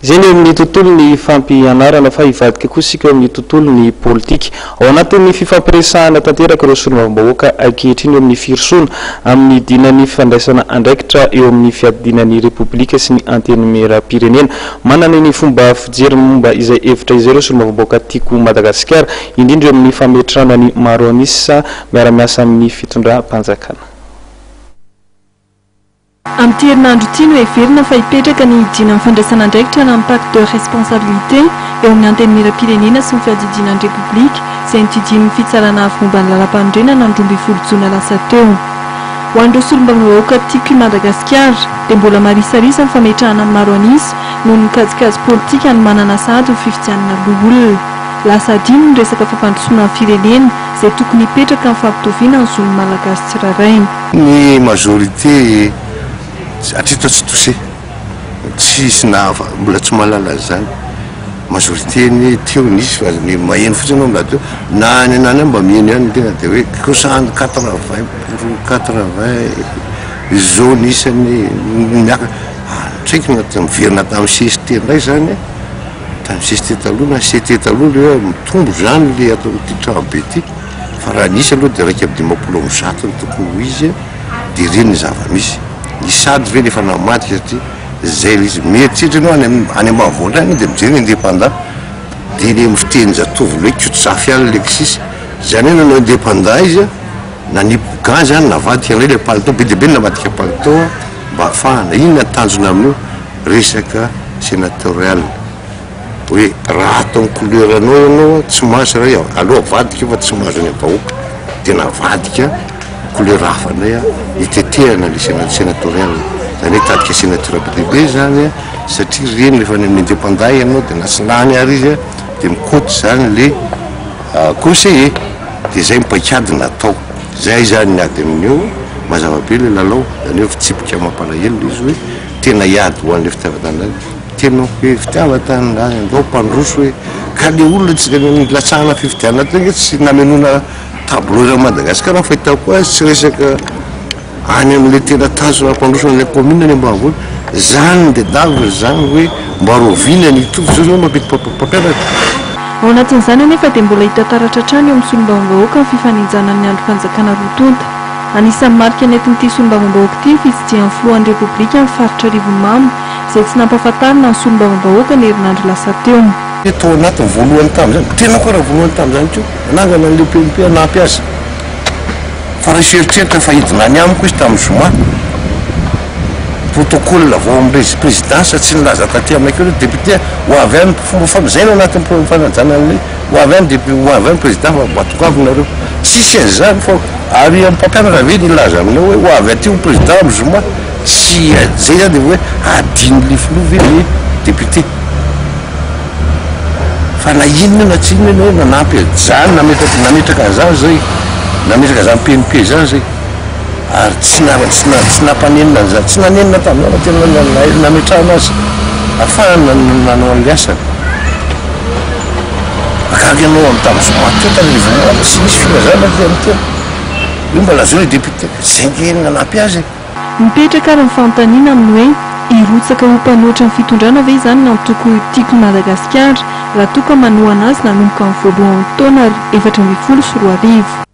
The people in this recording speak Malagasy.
Izay ny eo amin'ny tontolon'ny fampianarana fa hivadika kosa isika eo amin'ny tontolon'ny politika. Ao anatin'ny fifampiresahana tanteraka ireo solombavambahoaka ankehitriny eo amin'ny firosoana amin'ny dinan'ny fandraisana andraikitra eo amin'ny fiadidiana ny Repoblika sy ny Antenimierampirenena. Manana ny fomba fijeriny momba izay hevitra izay ireo solombavambahoaka Tiako Madagasikara, indrindra eo amin'ny fametrahana ny maro an'isa miara-miasa amin'ny fitondram-panjakana. Amin'ity herinandro ity no heverina fa hipetraka ny dinan'ny fandraisana andraikitra na ny pacte de responsabilité eo amin'ny Antenimierampirenena sy ny fiadidiana ny Repoblika izay nodidian'ny Fitsarana Avo momba ny Lalampanorenana ny 12 jona lasa teo. Ho an'ireo solombavambahoaka Tiako i Madagasikara dia mbola marisarisa ny fametrahana ny maro an'isa noho ny kajikajy politika hanomanana sahady ny fifidianana loholona. Lasa adino ny resaka fampandrosoana ny firenena izay tokony hipetraka amin'ny fampitoviana ny zon'ny Malagasy tsirairay. Ny majorité hatreto tsy touché, tsisy na mbola tsy mahalala an'izany, majorité anie teo nisy fa ny maheno fotsiny aloha mbola teo, na any na any mba miheno ihany ny tena de hoe cent quatre vingt pour quatre vingt izao ny isany miakatra, tsy haiko na miverina tamin'ny CST indray zany, tamin'ny CST taloha na CT taloha le hoe mitombo zany le ato amin'ity trano be ity. Fa raha ny isa aloha dia 151 no tokony ho izy dia ireny ny zava-misy. Ny sady ve no efa namadika satria izay ilay izy. Mieritreritra ianao any any ambanivohitra any dia mijery ny indépendant dia ilay amin'ny fitenin-jatovo ilay hoe Kotozafy ihany ilay kisisy. Izany hoe nanao indépendant izy an, nanipy gant izany navadika indray ilay palitao, be dia be ny namadika palitao mba hahafahana. Inona ny tanjona amin'io? Resaka sénatorial. Hoe raha atao ny couleur anao ianao tsy mahazo ray aleo avadika io fa tsy mahazo any vahoaka de navadika couleur hafa indray a hitetehana le sena senatorial zany hoe hitadika senateur be dia be zany a satria ireny rehefa any amin'ny indépendant ianao de na tsy lany ary izy a de mikoty zany le conseiller de zay ny paikady natao zay zany ny ady amin'io mazava be le lalao zany hoe fitsipika mampalahelo le izy hoe tena hiady ho an'le fitiavan-tanindrazana. Tena hoe fitiavan-tanindrazana, andao mpandroso hoe, ka le olona tsy nilatsahana fifidianana teo nge tsy namenoana tableau eran'i Madagasikara ny fahitako azy, tsy resaka any amin'le tena tanjona hampandroso an'ilay commune any ambanivohitra, zany no tadiavina zany hoe mba rahoviana ny hitovy zao zao mampety mpampianatra. Ao anatin'izany anefa dia mbola hita taratra hatrany eo amin'ny solombavambahoaka ny fifanenjanan'ny andrim-panjakana roa tonta. Anisan'ny marika nentin'ity solombavambahoaka ity ny fitsidihan'ny filohan'ny Repoblika ny faritra Arivonimamo izay tsy nampahafantarina ny solombavambahoaka ny herinandro lasa teo. Tao anatin'ny voalohany tamin'izany, tena koa raha voalohany tamin'izany koa, nanangana an'ilay PMP hanampy azy. Fa raisy eritreritra fa hidina any amiko izy tamin'ny zoma. Protocole avy ao amin'ny présidence tsy nilaza taty aminay koa hoe député ho avy any, fomba fam, izay no anatin'ny fanajana an'ilay ho avy any député, ho avy any président fa mba tongava nareo. Tsisy an'izany fa ary amin'ny mpampianatra ve ny hilaza aminao hoe ho avy aty ho président amin'ny zoma. Tsy zay zany de hoe adinon'le filoha ve le député? Fa na inona na tsy inona hoe nanampy an'zany nametraka nametraka an'zany zay nametraka zany PMP zany zay ary tsy na tsy na tsy nampanenina an'zany tsy nanenina tamin'zany fa tena nametrahana azy afahany nanao an'le asany. Gaga ianao amin'ny tamin'ny zoma teo tany Rivonimamy tsy nisy filazana aty amin'ny tena io mba lazao le député zay nge nanampy azy e. Mipetraka ary ny fanontaniana amin'ny hoe hirotsaka ho mpanohitra ny fitondrana ve izany ny antoko Tiako i Madagasikara raha toa ka manohana azy nanomboka ny voalohan'ny taona 2014?